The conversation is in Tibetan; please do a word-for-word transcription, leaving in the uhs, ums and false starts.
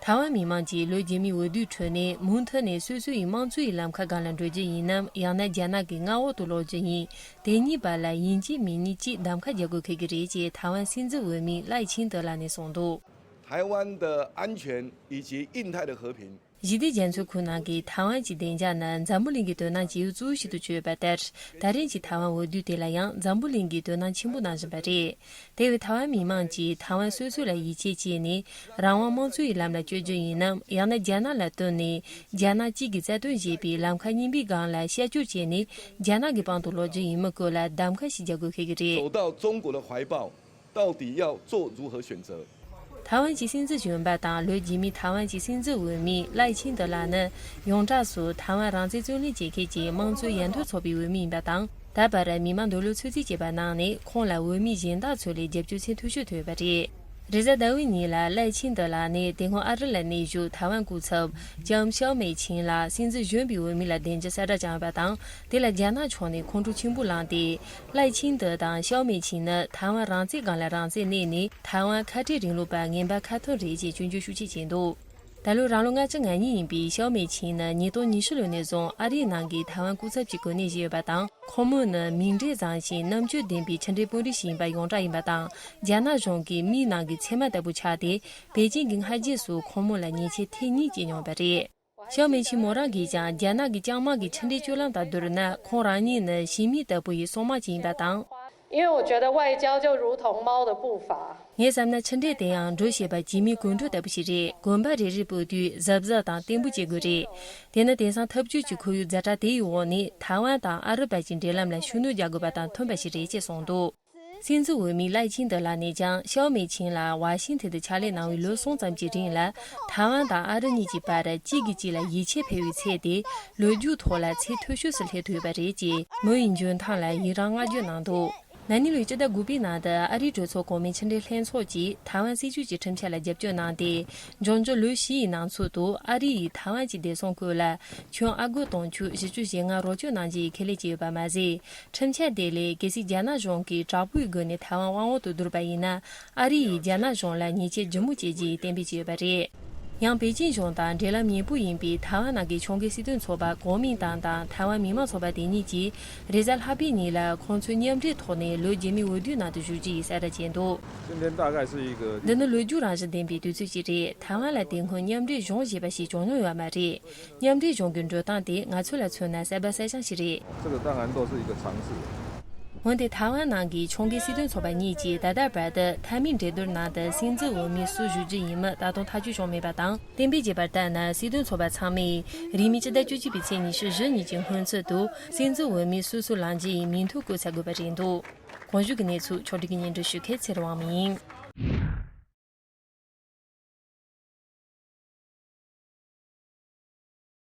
ཐའེ་ཝན་མི་མང་གིས་ལོ་རྗེས་མའི་འོས་བསྡུའི་ཁྲོད་ནས་མུ་མཐུད་ནས་སོ་སོ་ཡི་དམངས་གཙོ་ཡི་ལམ་ཁ་སྒང་ལ་འགྲོ་རྒྱུ་ཡིན་ནམ། ཡང་ན་རྒྱ་ནག་གི་མངའ་འོག་ཏུ་ལོག་རྒྱུ་ཡིན། དེ་གཉིས་བར་ལ་ཡིན་གཅིག་མིན་གཉིས་གཅིག་གདམ་ཁ་རྒྱག་དགོས་འཁེལ་གྱི་རེད་ཅེས་ཐའེ་ཝན་སྲིད་འཛིན་འོས་མི་ལའེ་ཆིང་ཏེ་ལགས་ནས་གསུངས་འདུག། 台湾的安全以及印太的和平 ཞི་བདེ་རྒྱ་མཚོའི་ཁུལ་ནང་གི་ཐའེ་ཝན་གྱི་བདེ་འཇགས་ནི་འཛམ་བུ་གླིང་གི་དོ་སྣང་བྱེད་ཡུལ་གཙོ་བོ་ཞིག་ཏུ་གྱུར་ཡོད་པ་ལྟར། ད་རེས་ཀྱི་ཐའེ་ཝན་འོས་བསྡུ་དེ་ལ་ཡང་འཛམ་བུ་གླིང་གིས་དོ་སྣང་ཆེན་པོ་གནང་བཞིན་པ་རེད། དེ་བས་ཐའེ་ཝན་མི་མང་གིས་ཐའེ་ཝན་སོ་སོ་ལ་ཡིད་ཆེས་བྱས་ནས། རང་དབང་དམངས་གཙོའི་ལམ་ལ་བསྐྱོད་རྒྱུ་ཡིན་ནམ། ཡང་ན་རྒྱ་ནག་ལ་བསྟུན་ནས། རྒྱ་ནག་གཅིག་གིས་རྩ་དོན་བཞེས་པའི་ལམ་ཁ་གཉིས་པའི་སྒང་ལ་ཤར་བསྐྱོད་བྱས་ནས། རྒྱ་ནག་གི་པང་དུ་ལོག་རྒྱུ་ཡིན་མིན་སྐོར་ལ་གདམ་ཁ་ཞིག་རྒྱག་དགོས་འཁེལ་གྱི་རེད། 走到中国的怀抱，到底要做如何选择？ ཐའེ་ཝན་གྱི་སྲིད་འཛིན་གཞོན་པ་དང་ལོ་རྗེས་མའི་ཐའེ་ཝན་གྱི་སྲིད་འཛིན་འོས་མི་ལའེ་ཆིང་ཏེ་ལགས་ནི། ཡོངས་གྲགས་སུ་ཐའེ་ཝན་རང་བཙན་རྩོད་ལེན་བྱེད་མཁན་གྱི་དམངས་གཙོའི་ཡར་ཐོན་ཚོགས་པའི་འོས་མི་ཡིན་པ་དང་། ད་བར་མི་མང་འདོད་བློ་ཚོད་རྩིས་བྱས་པ་གནང་ནས། ཁོང་ལ་འོས་མི་གཞན་དག་ཚོ་ལས་རྒྱབ་སྐྱོར་ཚད་མཐོ་ཤོས་ཐོབ་ཡོད་པ་རེད། རེས་གཟའ་ཟླ་བའི་ཉིན་ལ་ལའེ་ཆིང་ཏེ་ལགས་ནས་དེ་སྔོན་ཨ་རི་ལ་གནས་བཞུགས་ཐའེ་ཝན་སྐུ་ཚབ་ལྕམ་ཤའོ་མེ་ཆིང་ལ་སྲིད་འཛིན་གཞོན་པའི་འོས་མི་ལ་གདན་འཇགས་གསལ་བསྒྲགས་བྱུང་ཡོད་པ་དང་། དེ་ལ་རྒྱ་ནག་ཕྱོགས་ནས་ཁོང་ཁྲོ་ཆེན་པོ་ལངས་ཏེ། ལའེ་ཆིང་ཏེ་དང་ཤའོ་མེ་ཆིང་ནི་ཐའེ་ཝན་རང་བཙན་སྒང་ལ་རང་བཙན་གནས་ནས། ཐའེ་ཝན་ཁ་བྲལ་རིང་ལུགས་པ་ངན་པ་ཁ་ཐོན་རེད་ཅེས་སྐྱོན་བརྗོད་ཤུགས་ཆེ་བྱས་འདུག། ད་ལོ་རང་ལོ་ལྔ་བཅུ་ང་གཉིས་ཡིན་པའི་ཤའོ་མེ་ཆིང་ནི་ཉིས་སྟོང་ཉི་ཤུ་ལོ་ནས་བཟུང་ཨ་རིའི་ནང་གི་ཐའེ་ཝན་སྐུ་ཚབ་ཀྱི་གོ་གནས་བཞེས་ཡོད་པ་དང་། ཁོང་མོ་ནི་མིག་འབྲས་བཟང་ཞིང་རྣམ་དཔྱོད་ལྡན་པའི་ཕྱི་འབྲེལ་དཔོན་རིགས་ཤིག་ཡིན་པ་ཡོངས་གྲགས་ཡིན་པ་དང་། རྒྱ་ནག་གཞུང་གི་མིག་ནང་གི་ཚེར་མ་ལྟ་བུ་ཆགས་ཏེ། པེ་ཅིང་གི་སྔ་རྗེས་སུ་ཁོང་མོ་ལ་ཉེས་ཆད་ཐེངས་གཉིས་བཅད་མྱོང་བ་རེད། ཤའོ་མེ་ཆིང་མོ་རང་གིས་ཀྱང་རྒྱ་ནག་གི་ལྕང་མ་གི་ཕྱི་འབྲེལ་སྤྱོད་ལམ་དང་བསྡུར་ན། ཁོང་རང་ཉིད་ནི་ཞི་མི་ལྟ་བུ་ཡི་སྲུང་མ་ཅིག་ཡིན་པ་དང་། 因为我觉得外交就如同猫的步伐。 ངས་བསམ་ན་ཕྱི་འབྲེལ་དེ་ཡང་འགྲོ་ཤེས་པ་བྱེ་མའི་གོས་འགྲོས་ལྟ་བུ་ཞིག་རེད། གོམ་པ་རེ་རེ་སྤོས་དུས་གཟབ་གཟབ་དང་བརྟན་པོ་བྱེད་དགོས་རེད། དེ་ནི་དེང་སང་འཐབ་ཇུས་ཀྱི་ཁོར་ཡུག་ཛ་དྲག་དེའི་འོག་ནས་ཐའེ་ཝན་དང་ཨ་རི་བར་གྱི་འབྲེལ་ལམ་ལ་ཤུགས་སྣོན་རྒྱག་དགོས་པ་དང་མཐུན་པ་ཞིག་རེད་ཅེས་གསུངས་འདུག། སྲིད་འཛིན་འོས་མི་ལའེ་ཆིང་ཏེ་ལགས་ནས་ཀྱང་ཤའོ་མེ་ཆིང་ལ་ཝ་ཤིང་ཐན་དུ་ཕྱག་ལས་གནང་བའི་ལོ་གསུམ་ཙམ་གྱི་རིང་ལ། ཐའེ་ཝན་དང་ཨ་རི་གཉིས་ཀྱི་བར་གཅིག་གིས་གཅིག་ལ་ཡིད་ཆེས་འཕེར་བའི་ཚད་དེ་ལོ་རྒྱུས་ཐོག་ལ་ཚད་མཐོ་ཤོས་སུ་སླེབས་ཐུབ་ཡོད་པ་རེད་ཅེས་མི་ཡི་འཇོན་ཐང་ལ་ཡི་རང་བསྔགས་བརྗོད་གནང་འདུག། ན་ནིང་ལོའི་སྤྱི་ཟླ་དགུ་པའི་ནང་དུ་ཨ་རིའི་གྲོས་ཚོགས་གོང་མའི་ཕྱི་འབྲེལ་ལྷན་ཚོགས་ཀྱིས་ཐའེ་ཝན་སྲིད་བྱུས་ཀྱི་ཁྲིམས་འཆར་ལ་རྒྱབ་སྐྱོར་གནང་སྟེ། འབྱུང་འགྱུར་ལོ་བཞི་ཡི་ནང་ཚུད་དུ་ཨ་རི་ཡིས་ཐའེ་ཝན་གྱི་བདེ་སྲུང་སྐོར་ལ་ཁྱོན་ཨ་སྒོར་དུང་ཕྱུར་བཞི་བཅུ་ཞེ་ལྔ་རོགས་སྐྱོར་གནང་རྒྱུ་ཡི་ཁས་ལེན་བྱས་ཡོད་པ་མ་ཟད། ཁྲིམས་འཆར་དེ་ལས་གལ་སྲིད་རྒྱ་ནག་གཞུང་གིས་དྲག་པོའི་སྒོ་ནས་ཐའེ་ཝན་དབང་འོག་ཏུ་བསྡུར་བ་ཡིན་ན། ཨ་རི་ཡིས་རྒྱ་ནག་གཞུང་ལ་ཉེས་ཆད་ལྗིད་མོ་བཅད་རྒྱུ་ཡི་གཏན་འབེབས་བྱས་ཡོད་པ་རེད། ཡང་པེ་ཅིན་གཞུང་དང་འབྲེལ་ལམ་ཉེ་པོ་ཡིན་པའི་ཐའེ་ཝན་ནང་གི་ཕྱོགས་འགལ་སྲིད་དོན་ཚོགས་པ་གོ་མིན་ཏང་དང་ཐའེ་ཝན་མི་དམངས་ཚོགས་པ་དེ་གཉིས་ཀྱིས་རེས་གཟའ་ལྷག་པའི་ཉིན་ལ་ཁོང་ཚོས་མཉམ་འབྲེལ་ཐོག་ནས་ལོ་རྗེས་མའི་འོས་བསྡུའི་ནང་དུ་ཞུགས་རྒྱུ་ཡིན་གསལ་བསྒྲགས་བྱས་འདུག། 今天大概是一个 འདི་ནི་ལོ་རྒྱུས་རང་བཞིན་ལྡན་པའི་དུས་ཚོད་ཅིག་རེད། ཐའེ་ཝན་ལ་དེ་སྔོན་མཉམ་འབྲེལ་གཞུང་ཞེས་པ་ཞིག་བྱུང་མྱོང་ཡོད་མ་རེད། མཉམ་འབྲེལ་གཞུང་གི་འགྲོ་སྟངས་དེ་ང་ཚོ་ལ་མཚོན་ན་གསར་པ་གསར་རྐྱང་ཞིག་རེད། 这个当然都是一个尝试。 འོན་ཏེ་ཐའེ་ཝན་ནང་གི་ཕྱོགས་འགལ་སྲིད་དོན་ཚོགས་པ་གཉིས་ཀྱིས་ད་ལྟ་བར་དུ་མཐའ་མའི་འགྲན་བསྡུར་ནང་དུ་སྲིད་འཛིན་འོས་མི་སུ་བཞུགས་རྒྱུ་ཡིན་མིན་ད་དུང་ཐག་གཅོད་བྱུང་མེད་པ་དང་། གཏན་འབེབས་བྱས་པར་ལྟར་ན། སྲིད་དོན་ཚོགས་པ་ཚང་མས་རིང་མིན་སྤྱི་ཟླ་བཅུ་གཅིག་པའི་ཚེས་ཉི་ཤུ་བཞི་ཉིན་གྱི་སྔོན་ཚུད་དུ་སྲིད་འཛིན་འོས་མི་སུ་སུ་ལངས་རྒྱུ་ཡིན་མིང་ཐོ་བཀོད་ཚར་དགོས་པ་རེད་འདུག། གོང་ཞུས་ཀྱི་གནས་ཚུལ་ཕྱོགས་སྒྲིག་གིས་སྙན་སྒྲོན་ཞུ་མཁན་ཚེ་རིང་དབང་མོ་ཡིན།